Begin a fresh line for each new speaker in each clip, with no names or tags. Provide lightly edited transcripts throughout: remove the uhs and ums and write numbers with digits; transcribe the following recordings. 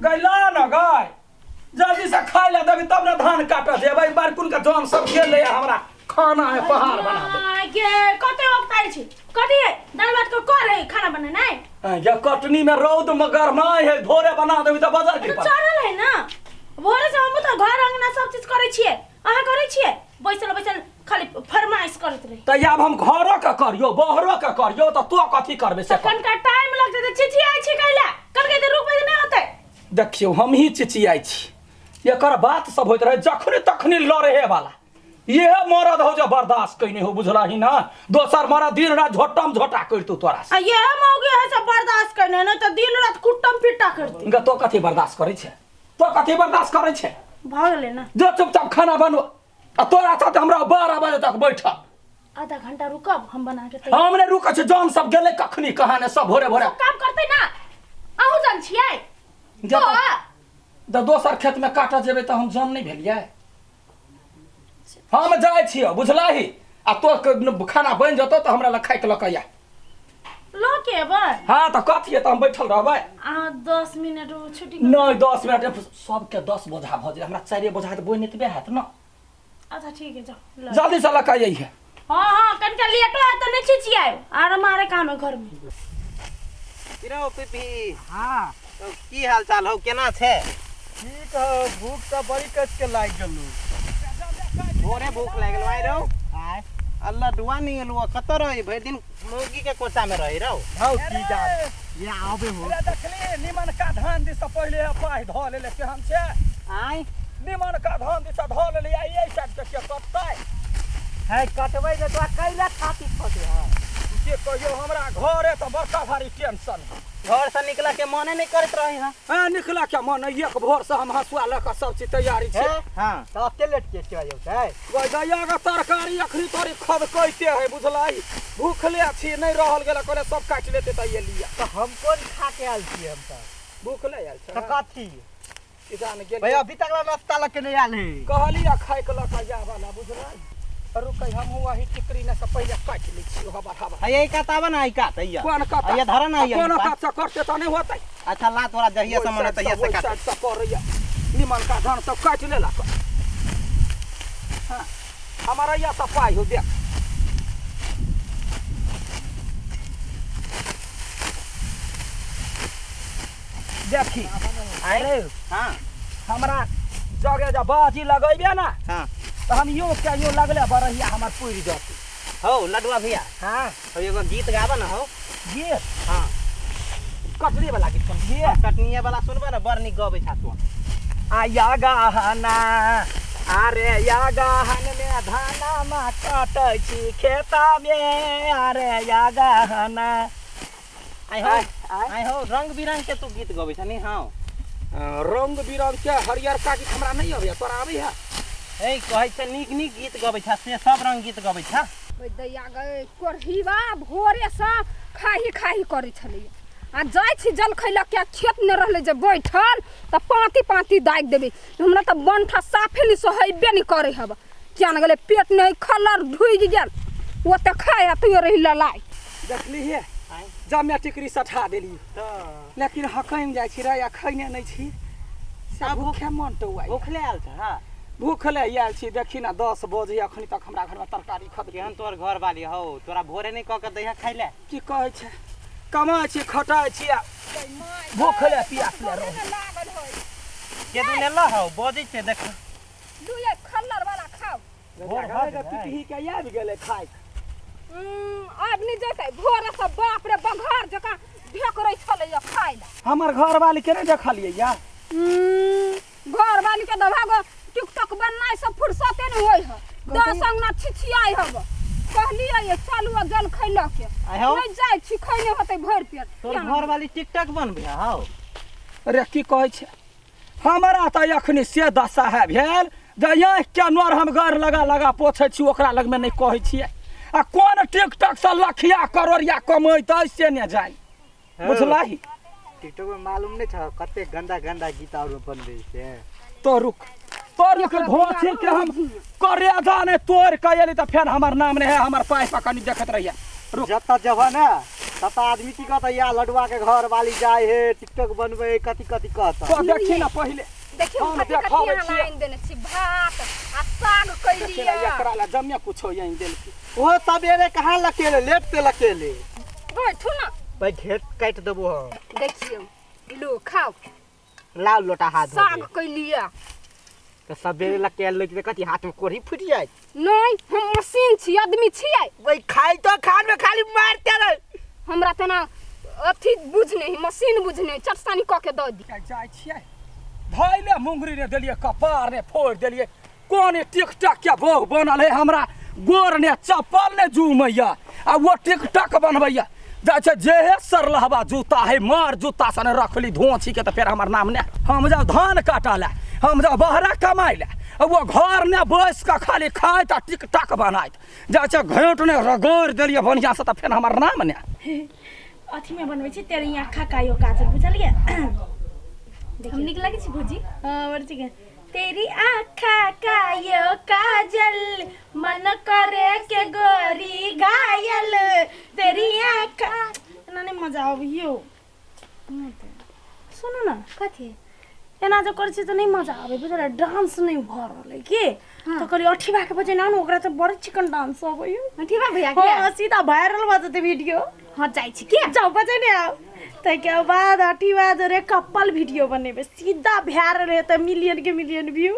गैला न गय जल्दी से खाय ला देबी तब ने धान काटऽ जेबै बार कुन के जन सब गेलै हमरा खाना है पहाड़ बना दे।
माय गे, कते वक्त आयल छी कथी है दाल भात के कर है खाना बनेनाइ?
ये कटनी में रौद में गरमाय है, भोरे बना देबी तऽ बजर की
तो
पर
चढ़ल है ना भोरे से। हम तऽ घर अंगना सब चीज करै छियै, अहाँ करै छियै? बैसल बैसल खाली फरमाइश करैत रही।
तऽ आब हम घरो के करियो बहरो के करियो तऽ तो कथी करबे से
तऽ
कर।
कनका टाइम लग जेतै, चिचियाइ छी कैला? कनका देर रुकबै तऽ नहि होतै?
देखियौ, हम ही चिचियाइ छी, एकर बात सब होइत रहे जखनी तखनी लड़े वाला। इहे मरद हो जो बर्दाश्त कैने हो, बुझला ही ना? दोसर मरद दिन रात झोटम झोटा करतौ तोरा से।
आ यह मौगी है सब बर्दाश्त करने, नहीं तो दिन रात कुट्टम पिट्टा करती।
इनका तो कथी बर्दाश्त करै छै? तो कथी बर्दाश्त करै छै?
भऽ गेलै ना।
जो चुपचाप खाना बनबो आ तोरा साथ हमरा 12 बजे तक बैठल।
आधा घंटा रुकब, हम बना के तैयार।
हम नहि रुकै छी। जन सब गेलै कखनी कहाँ ने सब भोरे भोरे
सब काम करतै ना, अहूँ जन छियै।
जे
तो
तऽ दोसर खेतमे काटऽ जेबै तऽ हम जन नहि भेलियै? हम जाइ छियै, बुझलही? आ तो खाना बनि जेतौ तऽ हमरा लग खाइके लऽ कऽ आ।
लऽ के एबै?
हाँ, तऽ कथी है, तऽ हम बैठल रहबै?
अहाँ 10 मिनट छुट्टी।
नहि, 10 मिनट सबके 10 बोझा भऽ जाइ, हमरा चारि बोझा तऽ बोनि एतबे हैत ने।
अच्छा, ठीक है, जाओ लऽ।
जल्दी से लऽ कऽ अइहे।
हाँ, कनिका लेटो है तऽ नहि चिचियाए आर हमारे काम है घर में।
की रौ पीपी?
हाँ।
तो की हाल चाल हौ, केना छै?
ठीक हो, भूख तऽ बड़ी कस के लागि गेलू।
भोरे भूख लागि गेल आइ रौ?
आय।
अल्लाह डुआ नहीं एलू, कतऽ रही? भरि दिन मौगी के कोचा में रही रौ।
हौ की जा ये आबे हो।
अरे देखली, निमन का धान दिस पहिले पाहि धऽ लेले, केहन छै?
आय।
निमन का धान दिस धऽ लेले, आ एहि साइड के के कटतै?
है, कटबै जे तोरा कैला छाती फटे है?
के कहियो, हमरा घरे तऽ बड़का भारी टेंशन है।
घर से निकला के मने नहीं करत रही। हाँ।
हाँ, निकला के मन नहीं, एक भोर से हम हंसुआ लऽ कऽ सब चीज तैयारी छै।
हाँ।
तऽ अते लेट के चल जेतै?
गैया के तरकारी अखनी तोरी खदकैते है, बुझलाई? भूखले छी, नहीं रहल गेल, कहले सब काटि लेते तऽ एलियै।
तऽ हम कोन खा के आयल छियै? हम तऽ
भूखले आयल
तऽ
छै।
कथी?
की जान गेल।
भाई, अभी तक ला नाश्ता लग के नहीं आयल है।
कहली आ खाय के लऽ कऽ जाय वाला, बुझलाई? रुकै, हम वही टिकरी ने से पहिले काटि लै छी हवा हवा।
है, यही कात आबे ना, ई कात हैया।
कोन कात?
हैया धर ना, हैया।
कोन
ई पात।
कात से करते तऽ नहि होतै।
अच्छा, ला तोरा जहिया से मन तहिया से काट।
साइड से करैया, निमन का धान सब काटि लेलक। हाँ, हमारा यह सब पाइ हो, देख। देखी।
अरे हाँ।
हमरा जगह जब बाजी लगेबे ना तऽ हम यो के यो लगले बरहिया हमर पुरि जतै।
हौ लडुआ भैया।
हाँ।
हौ, एगो गीत गाबऽ ना हौ।
गीत?
हाँ।
कटरी वाला गीत कोन गीत?
कटनिया वाला सुनबे ना, बड़ नीक गबै छा तू।
आ या गहना, अरे या गहन में धाना मा कटै छी खेता में, अरे या गहना।
आइ हौ।
आय, आय।
आइ हौ, रंग बिरंग के तू गीत गबै छा नी हौ?
रंग बिरंग के हरियरका गीत हमरा नहि अबैया, तोरा अबैया?
ए, कहै छै नीक नीक गीत गबै छा, से सब रंग गीत गबै छा।
ओहि दैया गै कोढ़ीबा भोरेसँ खाही खाही करै छलैया आ जाइ छी जलखै लऽ के, खेत नहि रहलै जे बैठल तऽ पाँति पाँति दागि देबै। हमरा तऽ बंठा साफे नहि सोहेबे नहि करै हब। किया ने गेलै, पेट नहि खलर ढुकि गेल। ओते खाय आ तैयो रही ललाइ।
देखली हे, जमे टिकरी सठा देली।
तऽ
लेकिन हकमि जाइ छी रे, आ खैने नहि छी से भूखे मन टौआइ।
भूखले आयल छ? हाँ।
भूखले आयल छी। देखी ना, 10 बजे अखनी तक हमरा घरमे तरकारी खद।
केहन तोहर घर वाली हौ, तोरा भोरे नहीं कह के दैहा खाइ ले?
की कहै छै, कमाइ छी, खटाइ छी आ भूखले पियासले रहै।
लागल होइ।
के तू नेला हौ, बजै छै देख।
लुए खल्लर वाला खाउ।
भोर भऽ गेलै।
पिपही के आबि गेलै खाइ।
आब नहि जेतै। भोरे से बाप रे बघार जकाँ ढेकरै छलैया खाइ लए।
हमर घरवाली के नहि देखलियै या?
घर वाली के दभागो टिकटॉक बननाइ सब फुर्सते नहि होइ है। 10 अंगना छिछियाइ हब। कहलियै ये चलू आ जल खै लऽ के।
आइ हौ।
नहि जाइ छी, खैने होतै भरि पेट।
तोर घर वाली टिकटक बनबे हौ?
अरे की कहै छै, हमरा तऽ एखनी से दशा है भेल जे आँखिके नोर हम गर लगा लगा पोछै छी, ओकरा लगमे नहि कहै छियै। आ कोन टिकटक से लखिया करोड़िया कमैतै से ने जानि, बुझलही?
टिकटॉक में मालूम नहीं छ कते गंदा गंदा गीत और बनबे छै।
तो रुक, तो रुक, घोची के हम करे जाने तोड़ के एली तऽ फेर हमर नाम नहि है। हमर पाइ पर कनी देखैत रहिए, रुक।
जतऽ जबह ना तब तऽ आदमी की कहता या लडुआ के घर वाली जाय हे टिकटॉक बनबै कथी कथी कहता।
तो देखी ना पहिले।
देखियौ
हम
कथी कथी
देखाबै
अहाँ
छियै।
आनि देने छी, भात आ साग
देखी ना
कैलियै।
एकरा ला जम्मे कुछो आनि देलकी।
ओहो सवेरे कहाँ लकेले, लेट से लकेले।
बैठू ना।
भाई घेट काटि देबो हम।
देखियौ लो खाओ।
लाल लोटा हाथ धो
साग
के।
कैलियै।
तऽ सवेरे लकेल लैके तऽ कथी हाथ में कोढ़ी फूटि जाय?
नहीं, हम मशीन छी, आदमी छियै।
वही खाइ तो खान में खाली मारते रहे।
हमरा तेना अथी बुझने ही, मशीन बुझने, चटसानी कऽ के दऽ दी।
जाइ छियै धैले मुंगरी ने देलियै, कपार ने फोड़ि देलियै। कोन टिकटक के बोह बनल है, हमरा गोर ने चप्पल ने जुमैया आ वो टिकटक बनबैया। जाइ छै जेहे सरलहबा जूता है, मार जूता सन रखली धोछी के, तऽ फेर हमर नाम ने। हम जाउ धान काटऽ लए, हम जाउ बहरा कमाइ लए, आ वो घर ने बैस कऽ खाली खाइत आ टिकटक बनाइत। जाइ छै घेंट ने रगड़ि देलियै बढ़िआँसँ, तऽ फेर हमर नाम ने।
अथी में बनबै छी तेरी आँखा का यो काजल, बुझलियै?
हम नीक लगै छी भौजी?
हाँ, बड़ ठीक है। तेरी आँखा का यो काजल मन करे के गोरी घायल, तेरी आँखा। एना नहीं मजा आबियो। सुनू ना।
कथी?
एना जे करै छी तऽ नहि मजा आबै, बुझल? डांस नहि भऽ रहल है की। तऽ कहलियै अठीबा के बजेना ने, ओकरा तऽ बड़ चिकन डांस अबैया।
अठीबा भैया के?
हाँ, सीधा वायरल भऽ जेतै वीडियो।
हाँ, जाइ छी के।
जाउ बजेने आउ, ताहिके बाद अठीबा जोरे कपल वीडियो बनेबै, सीधा वायरल हेतै, मिलियन के मिलियन व्यू।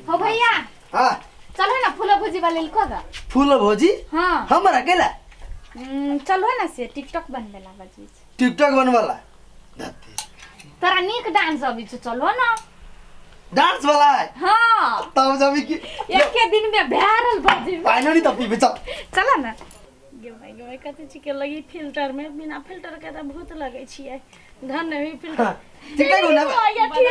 हो भैया।
हाँ।
चलो ना फूलो भोजी वाले लिखो गा।
फूलो भोजी?
हाँ।
हमर अकेला?
चलो ना से टिकटॉक बनवेला बजी।
टिकटॉक बनवाला?
तोरा नीक डांस अबै छौ, चलो ना।
डांस वाला है?
हाँ।
तब जब की
एके दिन में वायरल भऽ जेबै।
पाइनो नहीं तब पीबे, चल।
चलो ना।
गे भाई, गे भाई, कथी छिकै लगी फिल्टर में? बिना फिल्टर के तऽ भूत लगै छियै। धन नहीं फिल्टर।
हाँ, टिकटॉक बनाबे।
या ठीक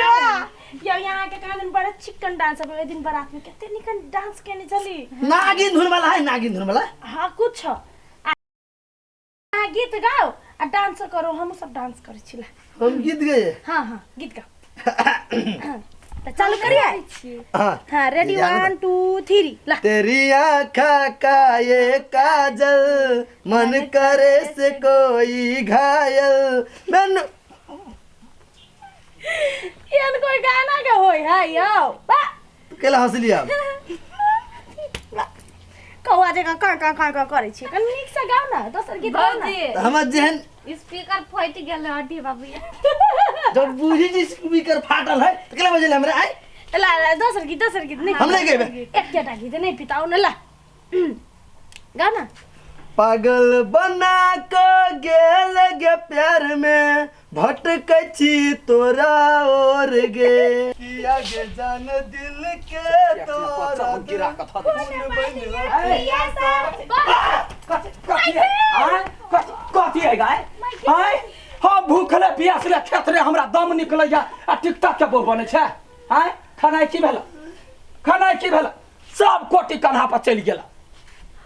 या यहाँ के कहाँ दिन बड़ा चिकन डांस अब ओहि दिन बारात में कते निकन डांस केने छली।
नागिन धुन वाला है, नागिन धुन वाला?
हाँ, कुछ अहाँ गीत गाओ आ डांस करो, हम सब डांस करै छी।
हम गीत गए?
हाँ हाँ, गीत गाओ। तऽ चालू करिए।
हाँ।
हाँ, रेडी, 1 2 3, ला।
तेरी आँखा का ये काजल मन करे से कोई घायल मन।
एहन कोई गाना के होय है यौ? बा
केला हंसली आप?
कौआ जकाँ काँ काँ काँ काँ करै छी। कनि नीकसँ गाउ ने, दोसर गीत गाउ ने।
भौजी।
हमर जेहन
स्पीकर फटि गेल अठी बाबू।
जब बूझी जी स्पीकर फाटल है तो केला बजेले हमरा आइ?
ला ला, दोसर गीत, दोसर गीत नहीं।
हम नहीं गेबे।
एकेटा गीत नहीं पिताउ ने, ला गाउ ने।
पागल बना के गेल गे प्यार में भटकै छी तोरा और गे किया गे जान दिल के तोरा
गिरा कऽ धऽ दै छी।
खून बनि
कथी कथी है? आँय? कथी कथी है गाय? आँय? हम भूखले प्यासले खेत रे, हमरा दम निकलैया आ टिकटक के बहु बनै छै। आँय, खेनाइ की भेल? खेनाइ की भेल? सब कोटी कन्हा पर चलि गेल।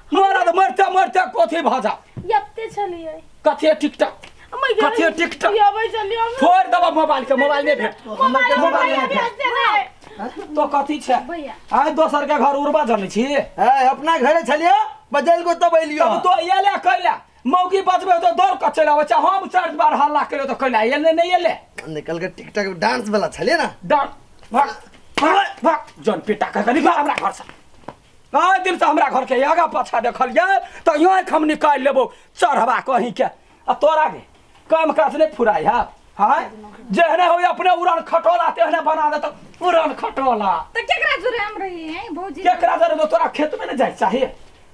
मरद मरते मरते कथी भऽ जाओ?
यत्ते छलियै।
कथी है टिकटक? कथी है टिकटक?
अबै छलियै हम।
फोड़ि देबऽ मोबाइल के, मोबाइल नहि भेट, मोबाइल नहि भेट। तो कथी छै? आइ दोसर के घर उड़बा जनै छी?
है अपना घरे छलियो, बजल को तब एलियो।
तब तो एले कैला? मौगी बजबे तो दौड़ कऽ चलि आबै छै। हम चारि बार हल्ला केलियो तऽ कैला एले? नहि एले।
निकल के टिकटॉक डांस वाला छलिए ना।
डांस भाग भाग भाग, जन पिटा के कनि भाग हमरा घरसँ। आइ दिनसँ हमरा घरके आगा पाछा देखलियै तऽ आँखि हम निकालि लेबो चढ़बा कहीं के। आ तोरा गे काम काज नहि फुराइ है? हाँ, जेहने हो अपने उड़न खटोला तेहने बना देत उड़न खटोला।
तऽ केकरा जोरे हम रही हैं भौजी?
केकरा जरे? तो तोरा खेत में नहीं जाए चाहिए,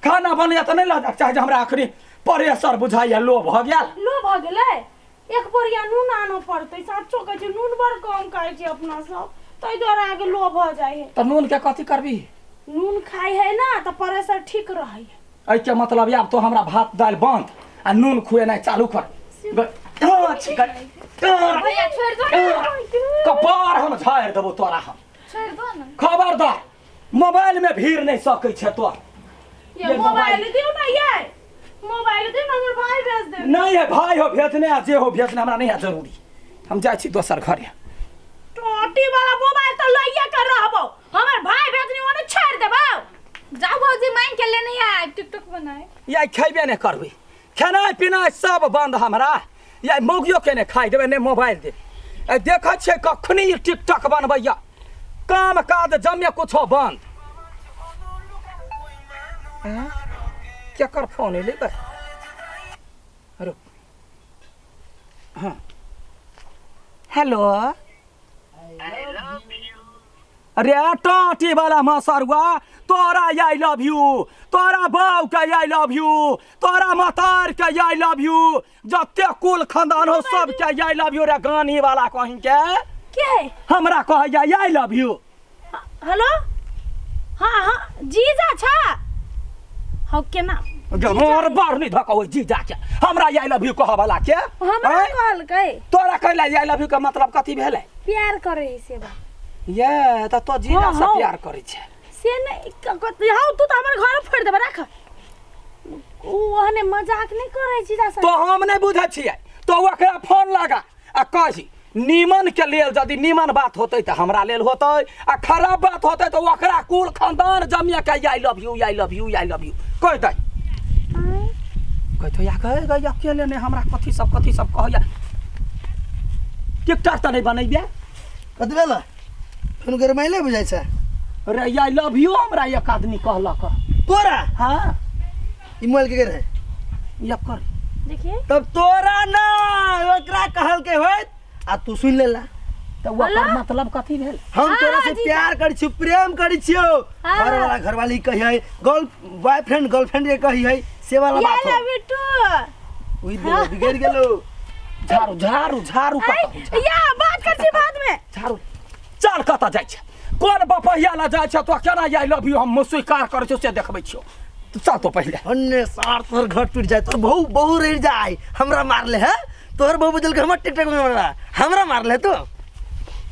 खाना बनैया तऽ नहि लऽ जाके चाही जे हमरा अखनी प्रेशर बुझाइया, लो भऽ गेल।
लो भऽ गेलै? एक बोरिया नून आनऽ पड़तै। साचो कहै छै, नून बड़ कम खाइ छी अपना सब, ताहि दुआरे अहाँके लो भऽ जाइ है।
तऽ नून के कथी करबी?
नून खाइ है ना तऽ प्रेशर ठीक रहै है।
एहिके मतलब आब तो हमरा भात दालि बंद आ नून खुएनाइ चालू कर।
भैया छोड़ि दो ना।
कपार हम झाड़ि देबो तोरा हम।
छोड़ि दो ना।
खबरदार, मोबाइल में भीड़ नहीं सकै छै तोर।
ये
ये
मोबाइल दियौ ना, ये मोबाइल दियौ ना, हमर भाई भेज दे।
नहीं है भाई हो भेजने आ जे हो भेजने, हमरा नहीं है जरूरी। हम जाइ छी दोसर घरे।
टोटी वाला मोबाइल तऽ लइए के रहबो, हमर भाई भेजने ओने छोड़ि देबौ।
जाओ भौजी मांग के लेने आए टिकटॉक बनाए।
या खेबे नहि करबै, खेनाइ पिनाइ सब बंद हमरा। या मौगियो के नहि खाइ देबै, नहि मोबाइल देबै। आ देखै छियै कखनी ई टिकटॉक बनबैया, काम काज जमे कुछो बंद। आँय? केकर फोन एलै बे? रुक। हाँ हेलो। अरे टाटी वाला मसरुआ, तोरा I love you, तोरा बाऊ के I love you, तोरा मतार के I love you, जते कुल खानदान हो सब के I love you. रे गानी वाला कहीं के
के है?
हमरा कहैया I love you.
Hello. हाँ हाँ जीजा छा हौ केना?
मोर बार नहीं धका ओइ जीजा के हमरा I love you कहऽ वाला के।
हमरा
आँय?
कहलकै।
तोरा कहला I love you के मतलब कथी भेलै?
प्यार करे है से बात।
ये तऽ तो जीजा
हाँ,
से
हाँ।
प्यार करै छै।
से नहीं हौ तू तऽ हमर घर फोड़ि देबै राख। उ ओहने मजाक नहीं करे जीजा से।
तो हम नहीं बुझै छियै, तो ओकरा फोन लगा आ कही नीमन के लेल यदि नीमन बात होतै तऽ हमरा लेल होतै, आ खराब बात होतै तऽ ओकरा कुल खानदान जमिया के I love you, I love you, I love you कहि दै। कहै या कहे गै अकेले नहि हमरा कथी सब कहैया। टिकटॉक तऽ नहि बनैबे।
कथी भेल? फोन गरमाइले बुझाइ छै।
रे I love you हमरा एक आदमी कहलक।
तोरा?
हाँ।
ई मोबाइल के रहे?
एकर।
देखिए।
तब तोरा ना ओकरा कहलकै होइत आ तू सुनि लेला।
तऽ ओकर मतलब कथी भेल?
हम तोरा से प्यार करै छियौ, प्रेम करै छियौ। घर वाला घरवाली कहियै, गर्ल बॉयफ्रेंड गर्लफ्रेंड के कहियै, से वाला बात हो।
I love you two.
उई दे बिगड़ गेलो।
झाड़ू झाड़ू झाड़ू कतऽ?
या बात कर छी बाद में।
झाड़ू चल कतऽ जाइ छै? कोन बपहिया लऽ जाइ छै? तो केना I love you हम स्वीकार करै छियौ से देखबै छियौ। चल तो पहिले।
अन्ने सार तोहर घर टूट जाए, तोहर बहु बहु रह जाए। हमरा मारले है तोहर बहु बदल के हमर टिकटॉक में हमरा मारले तो।